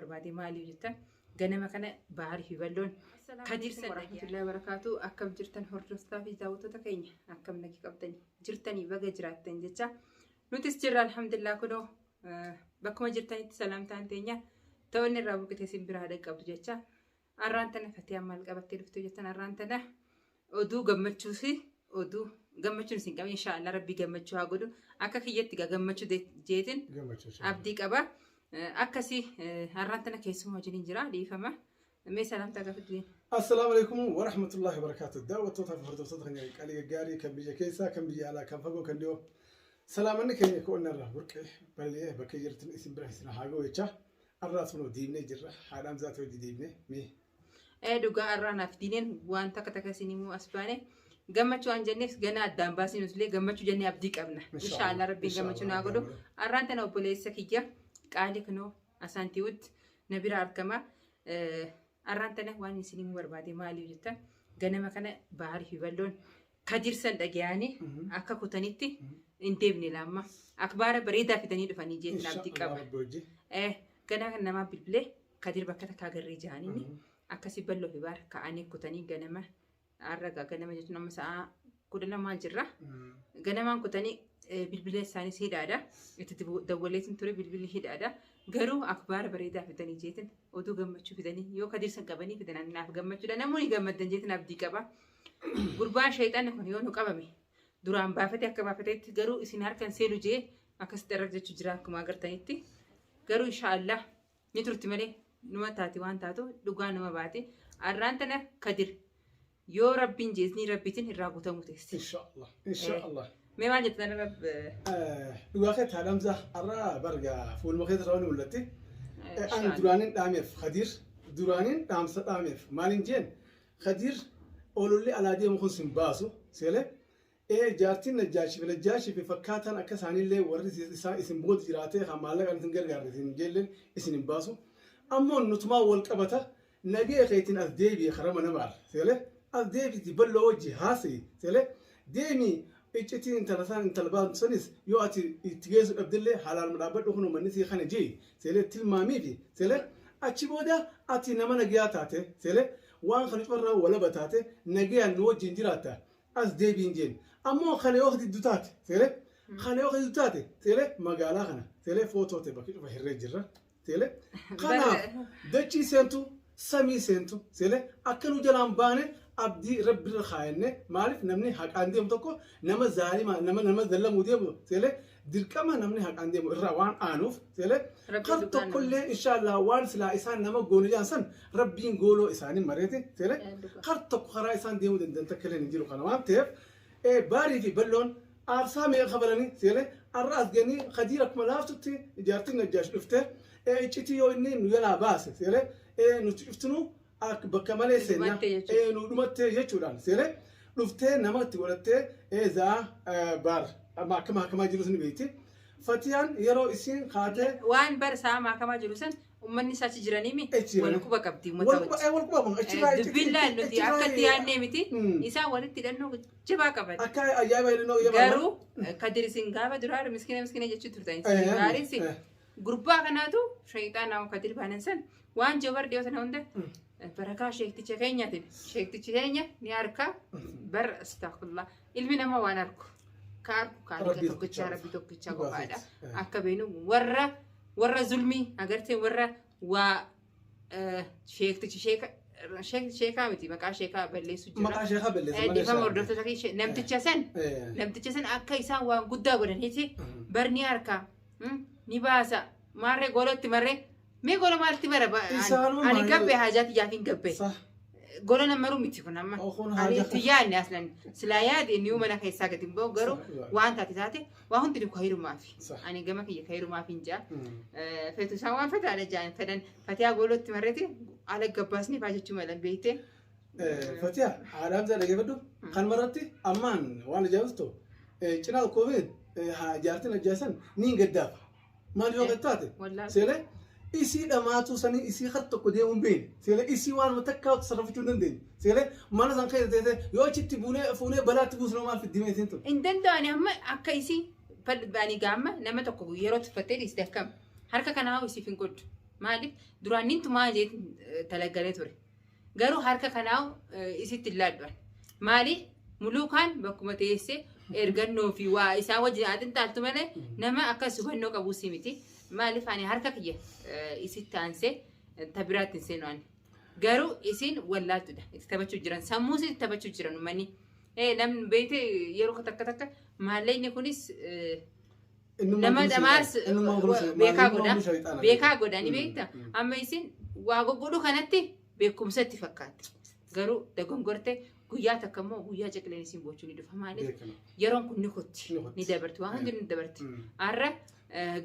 barbaade maaliif jettan ganama kana Baharii fi Balloon Kadir san warahmatullahi wabarakaatu. Akkam jirtan hordoftoota fi daawwattoota keenya? Akkam nagi qabdanii jirtanii? Baga jiraattan jecha. Nutis jirra, alhamdulillah. Kunoo bakkuma jirtanitti salaamtaan teenya ta'onni irraa buqite isin biraa dhaqqabdu jecha. Arraan tana Fatiyaan maal qabattee dhufte jettan, arraan tana oduu gammachuu fi oduu gammachuun isin qabe. Inshaallah rabbi gammachuu haa godhu. Akka kiyyatti gaa gammachuu jeetin abdii qaba. Akkasii har'aan tana keessuma wajjin jira, dhiifama. Mee salaamtaa gaafadhu. Assalaamu alaikum wa rahmatullahi wa barakatuh. Daawwattoota fi hordoftoota keenya qalii gaggaarii, kan biyya keessaa, kan biyya alaa, kan fagoo, kan dhiyoo. Salaamanni keenya ko'onna irraa burqee balali'ee bakka jirtan isin bira isin haa ga'u jecha. Har'aas kunoo deemnee jirra. Haadha Hamzaati hojii deemnee mee. Ee dhugaa, har'aa naaf diineen waan takka takka isin himuu as baane. Gammachuu waan jenneef ganaa addaan baasii, nutillee gammachuu jennee abdii qabna. Inshaallah rabbiin gammachuu naa godhu. Har'aan tana obboleessa kiyya qaalii kunoo asaantiiwutti na bira argama. Har'aan tana waan isin himuu barbaade maaliif jettan, ganama kana Baharii fi Balloon Kadir san dhagayanii akka kutanitti hin deebine laamma. Akbaara bareedaa fidanii dhufanii jeetin abdii qaba. Ganaa kan namaa bilbilee Kadir bakka takkaa agarree jahaniini akkasii Balloo fi Baar ka'anii kutanii ganama har'a ganama jechuun amma sa'a 12 jirra. Ganamaan kutanii, bilbila isaanis hidhaadha. Itti dawwaleetiin ture, bilbilli hidhaadha. Garuu akbaara bareedaa fidanii jeetin, oduu gammachuu fidanii, yoo Kadir san qabanii fidan naaf gammachuudha. Namoonni gammaddan jeetin abdii qaba. Gurbaan sheexanni kun yoo nu qabame duraan baafatee akka baafateetti garuu isin harkan seenu jee akkasitti irra jechuu jira akkuma agartanitti. Garuu inshaallah ni turti malee numa taati, waan taatu dhugaa nama baate. Arraan tana Kadir yoo rabbiin jeesnii rabbiitiin irraa guutamuu teessi. Inshaallah. Inshaallah. Mee maal jettan rabb? Dhugaa keetti haadha Hamzaa, har'a barga fuuluma keessa irraa ni mul'atti. An duraaniin dhaameef, Kadir duraaniin dhaamsa dhaameef. Maaliin jeen? Kadir, ololli alaa deemu kun sin baasu seele. Ee jaartiin Najjaashii fi Najjaashii fi fakkaataan akka isaaniillee warri isaa isin booda jiraatee kan maallaqaan isin gargaarre isin jeelleen isin hin baasu. Ammoo nutumaa wal qabata, nagee keetiin as deebi'e karama namaar seele, as deebi'iti Balloo wajji haasa'i seele, deemi. Iccitiin intala isaan intala baatu sanis yoo ati itti geessu dhabdellee halaaluma dhaabbadhu, kunoo manni sii kana je'i seele, tilmaamiifi seele. Achi booda ati nama nagayaa taate seele, waan kana cufarraa walaba taate nagayaan nu wajjin jiraatta, as deebiin jeen. Ammoo kana yoo diddu taate seele, kana yoo diddu taate seele, magaalaa kana seele footoo ta'e bakki cufa hirree jirra seele. Kanaaf dachii seentu, samii seentu seele, akka nu jalaan baane abdii rabbirra kaayanne. Maaliif? Namni haqaan deemu tokko nama zaalima, nama zallamuu deemu seele, dirqama namni haqaan deemu irraa waan aanuuf seele. Rabbi kar dhugaa tokkollee inshaallah waan silaa isaan nama goone jaan san rabbiin gooloo isaanii mareete seele. Dhugaa. Kar tokko karaa isaan deemuu danda'an takka illee hin jiru. Kana waan ta'eef Baarii fi Balloon aarsaa meeqa kafalanii seele har'a as ganii. Kadiir akkuma laaftutti jaartiin Najjaash dhufte iccitii yoo inni nu jalaa baase seele, nuti cuftinuu akka bakka malee seenna dhumattee jechuudha. Nu dhumattee jechuudhaan seele dhuftee nama itti godhattee zaa baar amma akka mahakamaa jirus ni beekti. Fatiyaan yeroo isiin kaatee waan bar isaa maakamaa jiru san uummanni isaa achi jiranii mi Achi jiranii. Wal quba qabdi uummata wal quba wajji. Wal quba kun achirraa Dubbiin laal nuti akka itti yaadnee miti, isaan walitti hidhannoo jabaa qaban. Akka ajaa'iba hidhannoo jabaa. Garuu Kadir isin gaafa duraa miskiina miskiina jechuu turtan. Isin gaarii si gurbaa kanaatu shayxaanaa Kadir baanan san waan jabar dhiyoo sana hunda barakaa sheekticha keenyaatiin, sheektichi keenya ni harka bar. Astaghfirullah, ilmi namaa waan arku ka arku kaaliqa Rabbii tokkichaa tokkichaa rabbi tokkichaa dhugaa qofaadha. keeti. Akka beenu warra zulmii agartee, warra waa sheektichi sheeka sheekaa miti, maqaa sheekaa balleessu jira. Maqaa sheekaa balleessa malee. Dhiifama hordoftoota keenya, namticha san namticha san akka isaan waan guddaa godhaniiti bar ni harka ni baasa maarree golatti marree mee gola maaltti mara Isaanuma ani maal- gabbe haajaa tiyyaatiin gabbe gola nama maruu miti kun amma Oh, kun ani haajaa- itti yaadne aslan silaa yaade inni mana keessaa gadi hin ba'u. Garuu waan taate taate, waa hundi kayrumaafi. Ani gama kiyya kayrumaaf hin jaa feetu, isaan waan fedhaadha jaan fedhan Fatiyaa golatti marreeti ala gabbaasni faa jechuu malan beekte. Fatiyaa haadha Hamzaa, dhaggeeffadhu. Kan marratti ammaan waan ajaa'ibsitu cinaa tokkoo fi jaartiin ajaa'isan ni hin gaddaafa. Maal yoo taate Wallaahi. seele isii dhamaatuu sanii isii har tokko deemuu hin beekne seele, isii waan takkaa sarrafachuu hin dandeenye seele, mana san keessa teessee yoo achitti buunee fuunee balaatti buusnu maal fiddi mee isiin tun? Hin danda'ani amma akka isii ani gaamma nama tokko yeroo tuffattee dhiiste akkam harka kanaa isiif hin godhu. Maaliif duraan nin tumaa jeetiin talaggalee ture. Garuu harka kanaa isitti hin laadhu. Maali muluukaan bakkuma teessee ergannoo fi waa isaan wajjin haa xinxaaltu malee nama akkas hubannoo qabu si miti. Maaliif ani harka kiyya isitti aansee ta biraatti hin seenu ani. Garuu isin wallaaltudha. Itti taphachuu jiran. Sammuu itti taphachuu jiran uummanni. Namni beekte yeroo takka takka maallaqni kunis nama dhamaas beekaa godha. Beekaa godha ni beekta. Amma isin waa goggodhu kanatti beekumsa itti fakkaatti. Garuu dogongorte guyyaa takka immoo guyyaa ciqileen isin bochuu ni dhufa. Maaliif yeroon kun ni kotti ni dabarti waan hundi ni dabarti. Har'a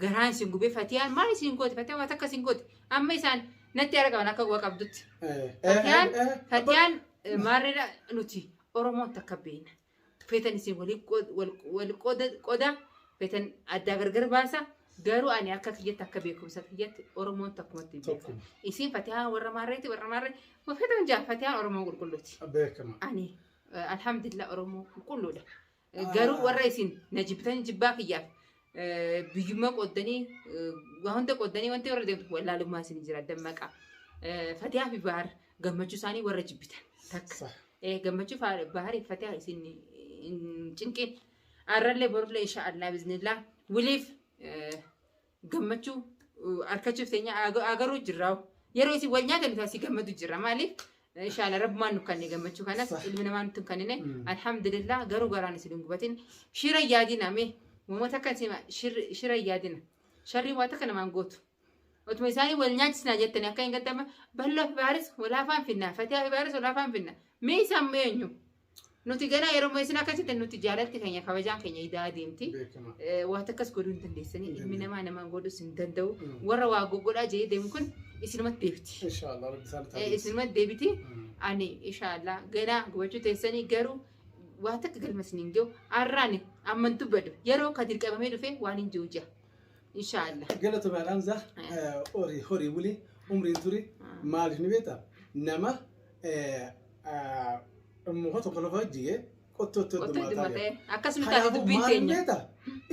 garaan isin gubee fatiyaan maal isin gooti fatiyaan waa takka isin gooti. Amma isaan natti argaman akka quba qabdutti. Fatiyaan fatiyaan maarreedha nuti Oromoon takka beekna. Feetan isin walii wal qoda feetan addaa gargar baasa. Garuu ani akka kiyyatti akka beekumsa kiyyatti Oromoon takkumatti beeka. Isin fatiyaan warra maarreeti warra maarree feetan jaa fatiyaan Oromoo qulqulluuti. Beekama. Ani alhamdulillah Oromoo qulqulluudha. Garuu warra isin na jibbitan jibbaa kiyyaaf biyyummaa qooddanii waa hunda qooddanii wanti warra deemtu wallaalummaa isin jira dammaqaa. Fatiyaa fi Bahar gammachuu isaanii warra jibbitan takka. Gammachuu Baharii fi Fatiyaa isin hin cinqin. Arrallee borullee insha Allah biznillah wiliif gammachuu argachuuf teenya agaruu jirra. Yeroo isin wal nyaatan nuti asii gammadu jirra. Maaliif? Inshallah rabbumaan nu kanne gammachuu kanas ilmi namaa nutti hin kennine. Alhamdulillah garuu garaan isin hin gubatin. Shira yaadina mee uummata akka isin shira yaadina. Sharrii waa takka namaan gootu. Otuma isaanii wal nyaachisnaa jettanii akka hin gattama balloo fi baaris walaafaan finna fatihaa fi baaris walaafaan finna. Mee isaan eenyu? Nuti ganaa yeroo isin akkas jettan nuti jaalatti keenya kabajaan keenya idaa deemti. Beekama. Waa takkas godhuu hin dandeessanii ilmi namaa nama godhus hin danda'u. Mm. Warra waa goggodhaa jedhee deemu kun isinumatti deebiti. Inshallah rabbi isaan taasisu. Isinumatti deebiti. Ani inshallah ganaa gubachuu teessanii garuu waa takka galma isin hin gahu. Arraan amman dubbadhu yeroo kadir qabamee dhufe waan hin jiru jira. Inshallah. Galatoomaa Hamza horii horii buli umriin turi maaliif ni beektaa nama muka tokko lafa jigee qottootti Qottoo heddummataa itti jira. matee akkasuma taate Kanaafuu dubbiin maal teenya. beektaa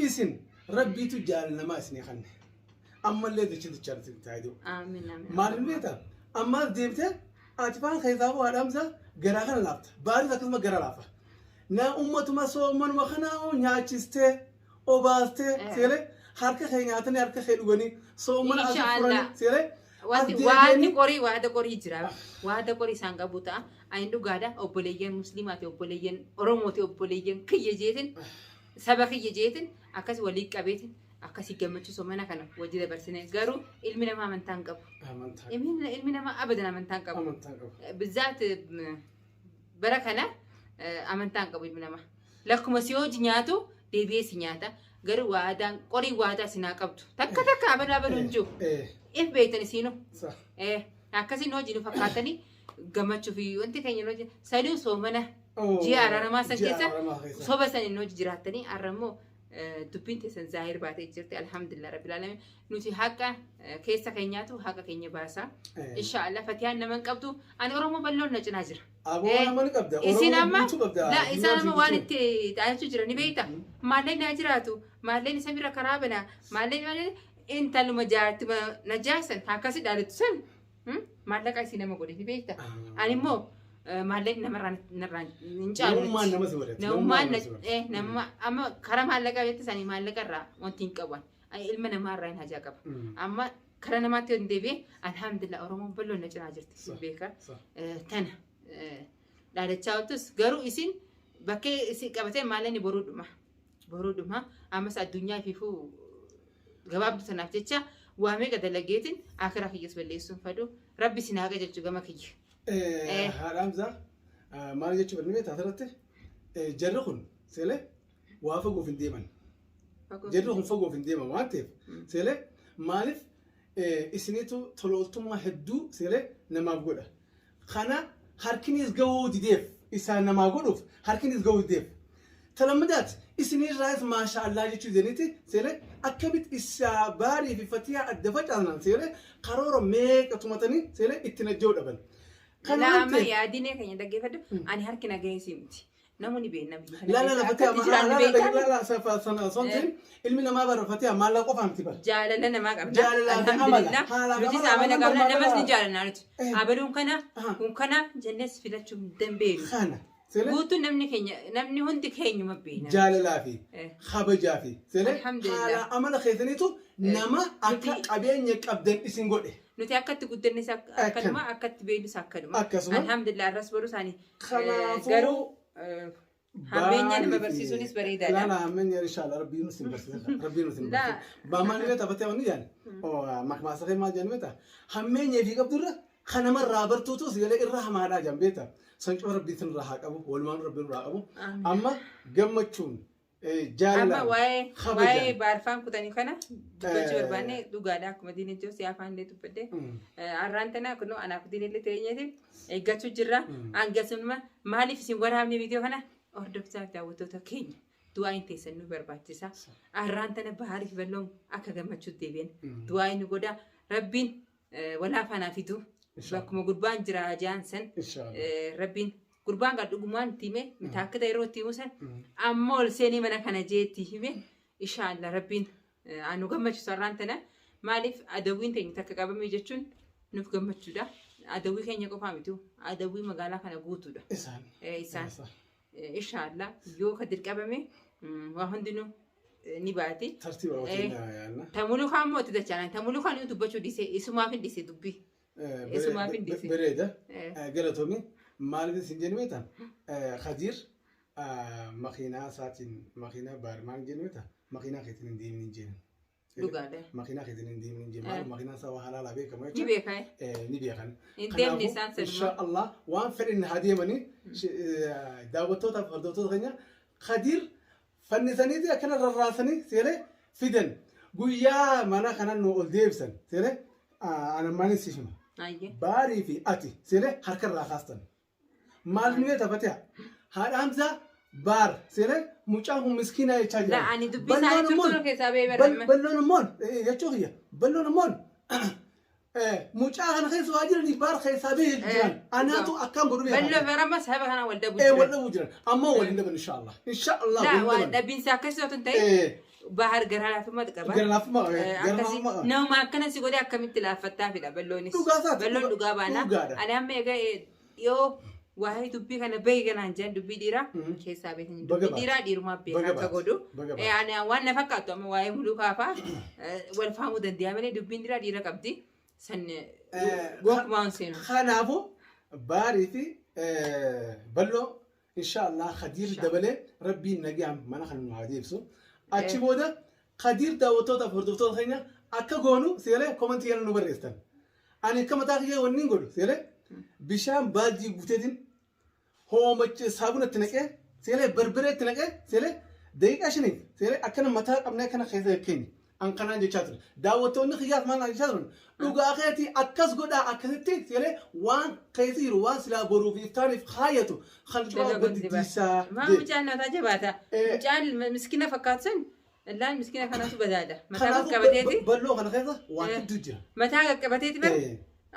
isin rabbiitu jaalala isinii kanne ammallee dacha dachaan isin taa'ee Amiin amiin. Maaliif beektaa ammaas deebitee ati faan keessaa bu'aa Hamza garaa kana laafta baaris akkasuma gara laafa. Na ummatuma soomanuma kanaa nyaachistee obaastee seelee harka kee nyaatanii harka kee dhuganii soomana asii Inshallah. furanii seelee Wanti as waanti deebi'anii qorii waada qorii jira. Waada qorii isaan qabu ta'a. Ani dhugaadha obboleeyyan musliimaati obboleeyyan Oromooti obboleeyyan kiyya jeetin saba kiyya jeetin akkas walii qabeetin akkasii gammachuu soomana kana wajji dabarsine garuu ilmi namaa amantaa hin qabu. Amantaa Ilmi namaa abadan amantaa hin qabu. amantaa qabu. Bizaat bara kana amantaa hin qabu ilmi namaa. Lakkuma si hojii nyaatu deebi'ee si nyaata. Garuu waadaan qorii waadaa si naa qabdu. Takka takka abaluu abaluu hin jiru. If beektan isiinu. Sa. Akkasiin hojii nu fakkaatanii gammachuu fi wanti keenya hojii saduu soomana ji'a araaramaa san Ji'a keessa araaramaa keessa. soba saniin hojii jiraattanii har'a immoo dubbiin teessan zaahir baatee jirti alhamdulillah rabbil alamin nuti haqa keessa keenyaatu haqa keenya baasa. Inshaallah fatiyaan nama hin qabdu ani Oromoo bal'oon na cinaa jira. Aboo nama ni qabda. Isin Oromoo amma guutuu qabda. la isaan amma waan Guutuu. itti dhaayachuu jira ni beekta. Maalleen naa jiraatu maalleen isa bira karaa banaa maalleen maalleen intaluma jaartuma najaasan akkasi dhaalattu san maallaqa isii nama godhe ni beekta. Ani immoo maalleen namarraan narraan hin caalu. Namummaan nama si godhate. Namummaan nama si godhate. nama amma karaa maallaqaa jette sanii maallaqa irraa wanti hin qaban. Ilma namaa irraa hin hajaa qaba. Amma karaa namaatti yoo hin deebi'e alhamdulillah Oromoon bal'oon na cinaa jirti Sa. beeka. Sa. Tana dhaadachaa ooltus garuu isin bakkee isin qabatee maallaqni boruu dhuma. Boruu dhuma ammas addunyaa ifiifuu gabaabduu tanaaf jecha waa meeqa dalageetiin akiraa kiyyas balleessuun fadu rabbi isin haa qajeelchu gama kiyya. Haadha Hamzaa maal jechuu barbaade beektaa asirratti jarri kun seelee waa fagoof hin deeman. Jarri kun fagoof hin deeman waan ta'eef seelee maaliif isinitu tola ooltummaa hedduu seelee namaaf godha. Kana harkinis gahuu dideef isaan namaa godhuuf harkinis gahuu dideef. Talammadaati isinirraas maasha Allah jechuu jedhaniiti seelee akkamitti isaa baarii fi fatiyaa adda facaasan seelee karoora meeqa tumatanii seelee itti najjoo dhaban. Kana Laa waan amma ta'eef yaadinee keenya dhaggeeffadhu ani harki na gahee si miti. Namoonni beekna biyya kana La la la keessa Fatiha akkatti jiraannu la la beektaa? la la sana something ilmi namaa bara Fatiha maallaqa qofaa miti bara. Jaalala namaa qabna. Jaalalaa fi amala. Alhamdulillah. Haalaa fi Nutis amala amala qabna, qabna. Namas ni amala. jaalanna nuti. Abaluun kana kun kana jennees filachuu hin dandeenyu. Kana. Sele Guutuun namni keenya namni hundi keenyuma beekna. Jaalalaa fi kabajaa fi sele Alhamdulillah. haala amala keessaniitu nama akka qabeenya qabdan isin godhe. Nuti akkatti guddannes akkanuma, akkatti beeknus akkanuma. Akkasuma. Alhamdulillah, arras boruu isaanii. Kanaafuu Garuu hammeenya nama barsiisuunis bareedaadha. Laala, hammeenya inshallah rabbiin nu sin barsiisa. Rabbiin nu sin barsiisa. Baamaan illee taphatee wanni jedhan. Makmaasa kee maal jedhan beektaa? Hammeenya fi qabdurra kanamarraa bartuutu sigalee irra hamaadhaa jedhan beektaa? San cuma rabbiin sin irraa haa qabu. Walumaan rabbiin irraa qabu. Amma gammachuun Amma jaalalaan waa'ee waa'ee kabajaan. baarfaan kutanii kana dubbachuu barbaanne dhugaadha, akkuma diinee jiru si afaan illee dubbadde. Har'aan tana kunoo anaaf diinee illee teenyeeti eeggachuu jirra. Hangasuma maaliif isin waraabne viidiyoo kana? Hordoftoota daawwattoota keenya, du'aa hin teessan nu barbaachisa. Har'aan tana bahaariif bal'oon akka gammachuutti deebi'an. Du'aa inni godha. Rabbiin walaa faanaa fidu. Bakkuma gurbaan jira jaan san Inshallah. Rabbiin gurbaan kan dhugumaan itti hime taakkita yeroo itti himu san amma ol seenii mana kana jeetti hime. Inshallah rabbiin anu gammachiisu. Har'aan tana maaliif adawwiin teenya takka qabame jechuun nuuf gammachuudha. Adawwii keenya qofaa miti, adawwii magaalaa kana guutuudha. Isaan. Isaan inshallah yoo ka dirqabame waa hundinuu ni baati. Tartiiba wajjin yaadna. Tamuluu kaan immoo itti dachaanan tamuluu kaan dubbachuu dhiise, isumaaf hin dhiise dubbii. Isumaaf hin dhiise. Bareeda. Galatoomi. Maaliif isin jennu beektaa? Khadiir makiinaa isaatiin makiinaa baar maal jennu beektaa? Makiinaa keetiin hin deemin hin jennu. Dhugaadha. Makiinaa keetiin hin deemin hin jennu. Maal makiinaa isaa waa halaalaa beekama Ni jechuudha. beekaa. Ni beekan. Hin deemne isaan sanuma. Insha Allah waan fedhin haa deemanii daawwattootaaf hordoftoota keenya, Khadiir fannisaniiti akkana rarraasanii seelee fidan, guyyaa mana kana nu ol deebisan seelee anammaan si hima. Ayyee. Baarii fi ati seelee harka irraa kaastan. Maal nu taphatee haadha Hamzaa baar seelee mucaan kun miskiinaa jechaa jira. La, ani dubbii isaanii turtuu keessaa ba'ee barama. Balloon immoo jechuu kiyya, balloon immoo mucaa kana keessa waa jiranii baar keessaa ba'ee jiran anaatu akkaan godhu beekaa. Balloo barama saba kana wal dhabu Wal jira. dhabuu jiran ammoo wal hin dhaban, inshallah. Inshallah La, wal hin waan dhaban. dhabbiinsa akkasii otoo hin ta'in bahar garaa laafummaa qaba. Gara laafummaa qaba. Gara Akkasii laafummaa qaba. nama akkana si godhe akkamitti laaffattaa fidha balloonis. Dhugaa isaati, Balloon dhugaa baana. Dhugaadha. Ani amma egaa dhiyoo waa'ee dubbii kana bahi kanaan jedhan dubbii dhiiraa keessaa beekan. Baga Dubbii baate. dhiiraa dhiirumaa beeka Baga akka baate. godhu. Baga baate. Ani waan na fakkaattu amma waa'ee mulukaa fa'aa wal fahamuu danda'a malee dubbiin dhiiraa dhiira qabdi. San gonkumaa hin seenu. Kanaafuu baarii fi balloo inshallah Khadiir dabalee rabbiin nagaan mana kana nu haa deebisu. Achi booda Khadiir daawwattootaaf hordoftoota keenya akka goonu seelee komantii yana nu barreessitan. Ani akka mataa kiyya wanni hin godhu seelee bishaan baaldii guuteetiin hoomacha saabuna itti naqee seelee barbaree itti naqee seelee daqiiqaa 5f seelee akkana mataa qabnee akkana keessa keenya. An kanaan jechaa ture. Daawwattoonni kiyyaas maal naan jechaa turan? Dhugaa keetii, akkas godhaa, akkasitti seelee waan keessa jiru waan silaa boruuf iftaaniif kaayatu kan cufaa gadi diisaa. Maa mucaan mataa jabaata. Mucaan miskina fakkaatu sun illaan miskina kanatu badaadha. Mataa Kanaafuu qaqqabateeti. Balloo kana keessa waan hedduu jira. Mataa qaqqabateeti bara.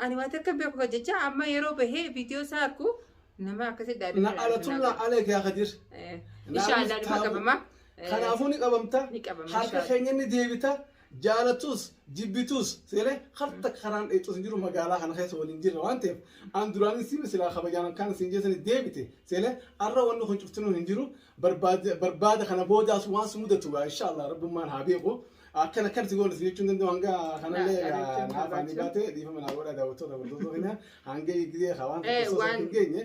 Ani waan takka beeku jecha amma yeroo bahee viidiyoo isaa arku nama akkasitti dhaabee. Na alatullaa aleek yaa Khadiir. Inshaallah dhuma qabama. Kanaafuu ni qabamta. Ni qabama, Harka inshallah. keenya ni deebita. Jaalatus jibbitus seelee harta karaan dheexus hin jiru, magaalaa kana keessa waliin jirra waan ta'eef an duraanis si silaa kabajaan kan isin jeessani deebite seelee arra wanni kun cuftinuu hin jiru barbaada kana boodaas waan si mudatu gaa inshallah rabbummaan haa beeku. Akkana akkana si goona si jechuun danda'u hanga kanallee La, jechuun naaf ani barbaachisu. baate dhiifama naa godha daawwattoota hordoftoota keenya, hanga gidee waan tokko hin geenye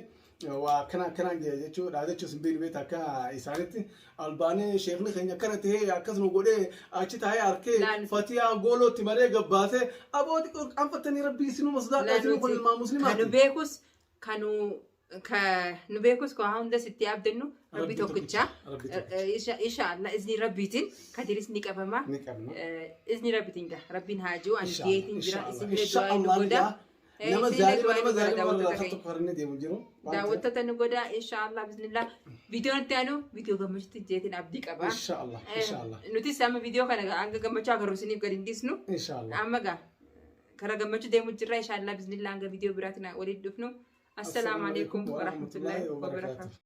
waa akkana akkanaan jee jechuudha jechuus hin beeknu beekta, akka isaanitti albaanee sheekni keenya akkana ta'ee akkasuma godhee achi taa'ee harkee fatiyaa goolootti maree gabbaasee aboo xiqqoo qaanfattanii rabbii isinuma sodaadhaa, isinuma kun ilmaan Kan nu musliimaati. beekus kan nu ka nu beekus ka hunda sitti abdannu rabbi Rabbi tokkicha. Rabbi tokkicha. Inshallah izni rabbiitiin kadiris ni qabama. Ni qabna. Izni rabbiitiin gaa rabbiin haa jiru ani Inshallah, geetiin jira inshallah, isinillee du'aa nu inshallah godha. Nama Isinillee zaalima du'aa nama nu godha zaalima warra daawwattoota keenya. tokko harne deemu jiru. Daawwattoota nu godha, inshallah bismillah. Viidiyoon itti aanu viidiyoo gammachuutti jeetiin abdii qaba. Inshallah, inshallah, Nutis amma viidiyoo kana hanga gammachuu agarru isiniif gadi hin dhiisnu. Inshallah. Amma gaa karaa gammachuu deemu jirra, inshallah bismillah hanga viidiyoo biraatiin walitti dhufnu. Assalaamu alaikum warahmatullahi wabarakatuh.